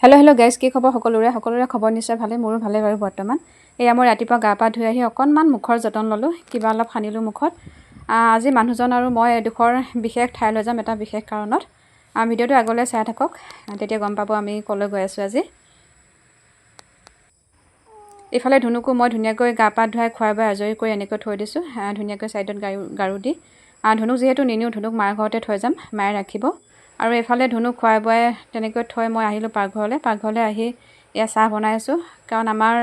Hello' hello' guys, কি খবৰ সকলোৰে? সকলোৰে খবৰ নিশ্চয় ভালেই, মোৰো ভালেই বাৰু বৰ্তমান। এয়া মই ৰাতিপুৱা গা পা ধুই আহি অকণমান মুখৰ যতন ল'লোঁ, কিবা অলপ সানিলোঁ মুখত। আজি মানুহজন আৰু মই এডোখৰ বিশেষ ঠাইলৈ যাম এটা বিশেষ কাৰণত। ভিডিঅ'টো আগলৈ চাই থাকক, তেতিয়া গম পাব আমি ক'লৈ গৈ আছোঁ আজি। এইফালে ধুনুকো মই ধুনীয়াকৈ গা পা ধুৱাই খুৱাই বোৱাই আজৰি কৰি এনেকৈ থৈ দিছোঁ, ধুনীয়াকৈ ছাইডত গাৰু দি। ধুনুক যিহেতু নিনিওঁ, ধুনুক মাৰ ঘৰতে থৈ যাম, মায়ে ৰাখিব। আৰু এইফালে ধুনুক খুৱাই বোৱাই তেনেকৈ থৈ মই আহিলোঁ পাকঘৰলৈ। পাকঘৰলৈ আহি এয়া চাহ বনাই আছোঁ, কাৰণ আমাৰ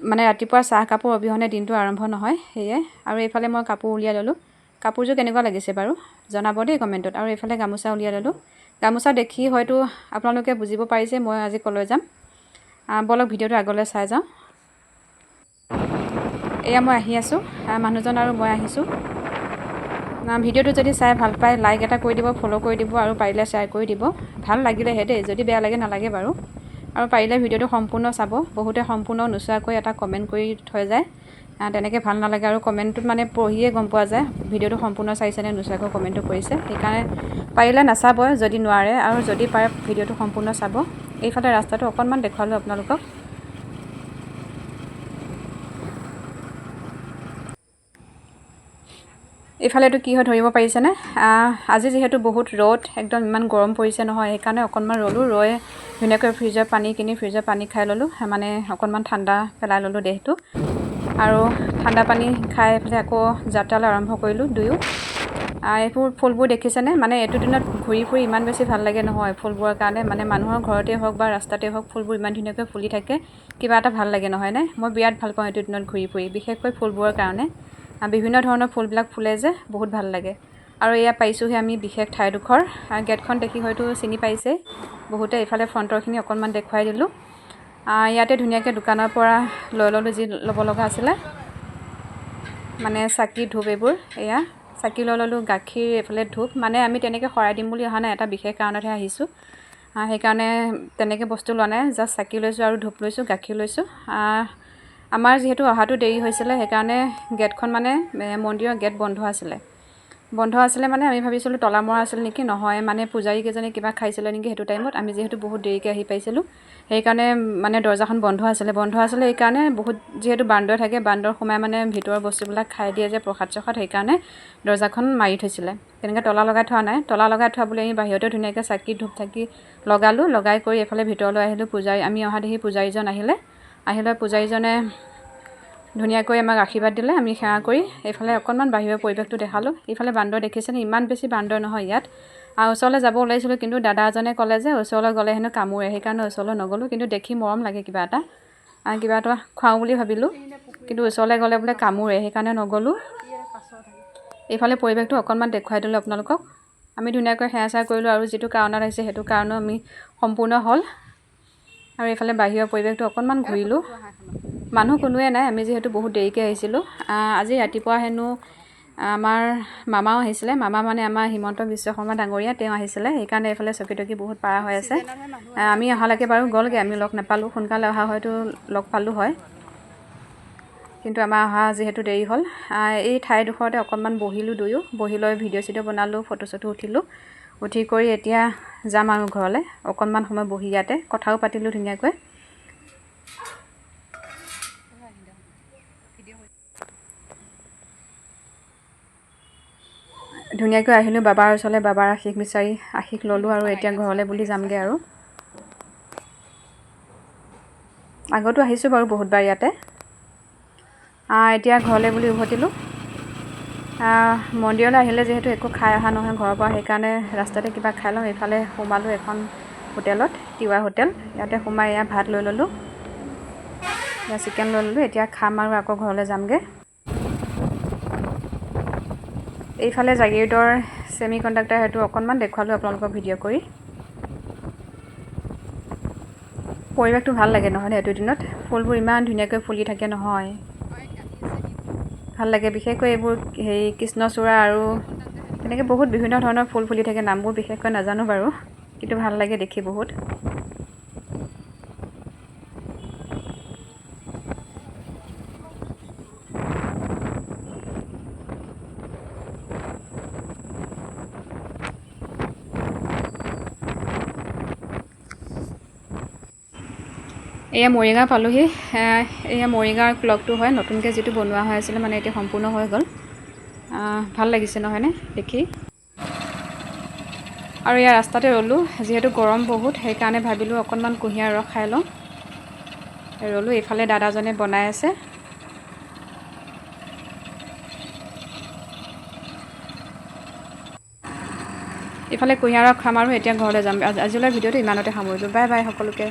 মানে ৰাতিপুৱা চাহ কাপোৰ অবিহনে দিনটো আৰম্ভ নহয়, সেয়ে। আৰু এইফালে মই কাপোৰ উলিয়াই ল'লোঁ। কাপোৰযোৰ কেনেকুৱা লাগিছে বাৰু জনাব দেই কমেণ্টত। আৰু এইফালে গামোচা উলিয়াই ল'লোঁ। গামোচা দেখি হয়তো আপোনালোকে বুজিব পাৰিছে মই আজি ক'লৈ যাম। ব'লক ভিডিঅ'টো আগলৈ চাই যাওঁ। এয়া মই আহি আছোঁ, মানুহজন আৰু মই আহিছোঁ। ভিডিঅ'টো যদি চাই ভাল পায় লাইক এটা কৰি দিব, ফ'ল' কৰি দিব আৰু পাৰিলে শ্বেয়াৰ কৰি দিব। ভাল লাগিলেহে দেই, যদি বেয়া লাগে নালাগে বাৰু। আৰু পাৰিলে ভিডিঅ'টো সম্পূৰ্ণ চাব, বহুতে সম্পূৰ্ণ নোচোৱাকৈ এটা কমেণ্ট কৰি থৈ যায়, তেনেকৈ ভাল নালাগে। আৰু কমেণ্টটোত মানে পঢ়িয়ে গম পোৱা যায় ভিডিঅ'টো সম্পূৰ্ণ চাইছে নে নোচোৱাকৈ কমেণ্টটো কৰিছে। সেইকাৰণে পাৰিলে নাচাব যদি নোৱাৰে, আৰু যদি পাৰে ভিডিঅ'টো সম্পূৰ্ণ চাব। এইফালে ৰাস্তাটো অকণমান দেখুৱালোঁ আপোনালোকক। এইফালেতো কি হয় ধৰিব পাৰিছেনে? আজি যিহেতু বহুত ৰ'দ, একদম ইমান গৰম পৰিছে নহয়, সেইকাৰণে অকণমান ৰ'লোঁ। ৰৈ ধুনীয়াকৈ ফ্ৰিজৰ পানী কিনি ফ্ৰিজৰ পানী খাই ল'লোঁ, মানে অকণমান ঠাণ্ডা পেলাই ল'লোঁ দেহটো। আৰু ঠাণ্ডা পানী খাই পেলাই আকৌ যাত্ৰালৈ আৰম্ভ কৰিলোঁ দুয়ো। এইবোৰ ফুলবোৰ দেখিছেনে? মানে এইটো দিনত ঘূৰি ফুৰি ইমান বেছি ভাল লাগে নহয় ফুলবোৰৰ কাৰণে, মানে মানুহৰ ঘৰতে হওক বা ৰাস্তাতে হওক ফুলবোৰ ইমান ধুনীয়াকৈ ফুলি থাকে, কিবা এটা ভাল লাগে নহয়নে? মই বিৰাট ভাল পাওঁ এইটো দিনত ঘূৰি ফুৰি, বিশেষকৈ ফুলবোৰৰ কাৰণে। বিভিন্ন ধৰণৰ ফুলবিলাক ফুলে যে, বহুত ভাল লাগে। আৰু এয়া পাইছোঁহি আমি বিশেষ ঠাইডোখৰ। গেটখন দেখি হয়তো চিনি পাইছেই বহুতে। এইফালে ফ্ৰণ্টৰখিনি অকণমান দেখুৱাই দিলোঁ। ইয়াতে ধুনীয়াকৈ দোকানৰ পৰা লৈ ল'লোঁ যি ল'ব লগা আছিলে, মানে চাকি ধূপ এইবোৰ। এয়া চাকি লৈ ল'লোঁ, গাখীৰ, এইফালে ধূপ। মানে আমি তেনেকৈ শৰাই দিম বুলি অহা নাই, এটা বিশেষ কাৰণতহে আহিছোঁ, সেইকাৰণে তেনেকৈ বস্তু লোৱা নাই, জাষ্ট চাকি লৈছোঁ আৰু ধূপ লৈছোঁ, গাখীৰ লৈছোঁ। আমাৰ যিহেতু অহাটো দেৰি হৈছিলে, সেইকাৰণে গেটখন মানে মন্দিৰৰ গেট বন্ধ আছিলে। বন্ধ আছিলে মানে আমি ভাবিছিলোঁ তলা মৰা আছিল নেকি, নহয় মানে পূজাৰীকেইজনে কিবা খাইছিলে নেকি সেইটো টাইমত। আমি যিহেতু বহুত দেৰিকৈ আহি পাইছিলোঁ, সেইকাৰণে মানে দৰ্জাখন বন্ধ আছিলে। বন্ধ আছিলে সেইকাৰণে বহুত যিহেতু বান্দৰ থাকে, বান্দৰ সোমাই মানে ভিতৰৰ বস্তুবিলাক খাই দিয়ে যে প্ৰসাদ চসাদ, সেইকাৰণে দৰ্জাখন মাৰি থৈছিলে। তেনেকৈ তলা লগাই থোৱা নাই। তলা লগাই থোৱা বুলি আমি বাহিৰতে ধুনীয়াকৈ চাকি ধূপ চাকি লগালোঁ। লগাই কৰি এইফালে ভিতৰলৈ আহিলোঁ। পূজাৰী আমি অহা দেখি পূজাৰীজন আহিলে। আহিলে পূজাৰীজনে ধুনীয়াকৈ আমাক আশীৰ্বাদ দিলে। আমি সেৱা কৰি এইফালে অকণমান বাহিৰৰ পৰিৱেশটো দেখালোঁ। এইফালে বান্দৰ দেখিছেনে? ইমান বেছি বান্দৰ নহয় ইয়াত। আৰু ওচৰলৈ যাব ওলাইছিলোঁ, কিন্তু দাদা এজনে ক'লে যে ওচৰলৈ গ'লে হেনো কামোৰে, সেইকাৰণে ওচৰলৈ নগ'লোঁ। কিন্তু দেখি মৰম লাগে, কিবা এটা কিবা এটা খুৱাওঁ বুলি ভাবিলোঁ, কিন্তু ওচৰলৈ গ'লে বোলে কামোৰে, সেইকাৰণে নগ'লোঁ। এইফালে পৰিৱেশটো অকণমান দেখুৱাই দিলোঁ আপোনালোকক। আমি ধুনীয়াকৈ সেৱা চেৱা কৰিলোঁ আৰু যিটো কাৰণত আহিছে সেইটো কাৰণো আমি সম্পূৰ্ণ হ'ল। আৰু এইফালে বাহিৰৰ পৰিৱেশটো অকণমান ঘূৰিলোঁ। মানুহ কোনোৱে নাই, আমি যিহেতু বহুত দেৰিকৈ আহিছিলোঁ। আজি ৰাতিপুৱা হেনো আমাৰ মামাও আহিছিলে। মামা মানে আমাৰ হিমন্ত বিশ্ব শৰ্মা ডাঙৰীয়া, তেওঁ আহিছিলে। সেইকাৰণে এইফালে চকী টকী বহুত পাৰা হৈ আছে। আমি অহালৈকে বাৰু গ'লগৈ, আমি লগ নাপালোঁ। সোনকালে অহা হয়তো লগ পালোঁ হয়, কিন্তু আমাৰ অহা যিহেতু দেৰি হ'ল। এই ঠাইডোখৰতে অকণমান বহিলোঁ দুয়ো, বহি লৈ ভিডিঅ' চিডিঅ' বনালোঁ, ফটো চটো উঠিলোঁ। উঠি কৰি এতিয়া যাম আৰু ঘৰলৈ। অকণমান সময় বহি ইয়াতে কথাও পাতিলোঁ ধুনীয়াকৈ। ধুনীয়াকৈ আহিলোঁ বাবাৰ ওচৰলৈ, বাবাৰ আশীষ বিচাৰি আশীষ ল'লোঁ আৰু এতিয়া ঘৰলৈ বুলি যামগৈ। আৰু আগতো আহিছোঁ বাৰু বহুতবাৰ ইয়াতে। এতিয়া ঘৰলৈ বুলি উভতিলোঁ। মন্দিৰলৈ আহিলে যিহেতু একো খাই অহা নহয় ঘৰৰ পৰা, সেইকাৰণে ৰাস্তাতে কিবা খাই লওঁ। এইফালে সোমালোঁ এখন হোটেলত, তিৱা হোটেল। ইয়াতে সোমাই এয়া ভাত লৈ ল'লোঁ, এয়া চিকেন লৈ ল'লোঁ। এতিয়া খাম আৰু আকৌ ঘৰলৈ যামগৈ। এইফালে জাগীৰোডৰ ছেমি কণ্ডাক্টৰ সেইটো অকণমান দেখুৱালোঁ আপোনালোকক ভিডিঅ' কৰি। পৰিৱেশটো ভাল লাগে নহয়নে এইটো দিনত? ফুলবোৰ ইমান ধুনীয়াকৈ ফুলি থাকে নহয়, ভাল লাগে। বিশেষকৈ এইবোৰ হেৰি কৃষ্ণচূড়া আৰু তেনেকৈ বহুত বিভিন্ন ধৰণৰ ফুল ফুলি থাকে, নামবোৰ বিশেষকৈ নাজানো বাৰু, কিন্তু ভাল লাগে দেখি বহুত। এয়া মৰিগাঁও পালোহি। এয়া মৰিগাঁৱৰ ক্লকটো হয়, নতুনকৈ যিটো বনোৱা হৈ আছিলে, মানে এতিয়া সম্পূৰ্ণ হৈ গ'ল। ভাল লাগিছে নহয়নে দেখি? আৰু ইয়াৰ ৰাস্তাতে ৰ'লোঁ, যিহেতু গৰম বহুত, সেইকাৰণে ভাবিলোঁ অকণমান কুঁহিয়াৰ ৰস খাই লওঁ। ৰ'লোঁ, এইফালে দাদাজনে বনাই আছে। ইফালে কুঁহিয়াৰ ৰস খাম আৰু এতিয়া ঘৰলৈ যাম। আজিলৈ ভিডিঅ'টো ইমানতে সামৰিলোঁ। বাই বাই সকলোকে।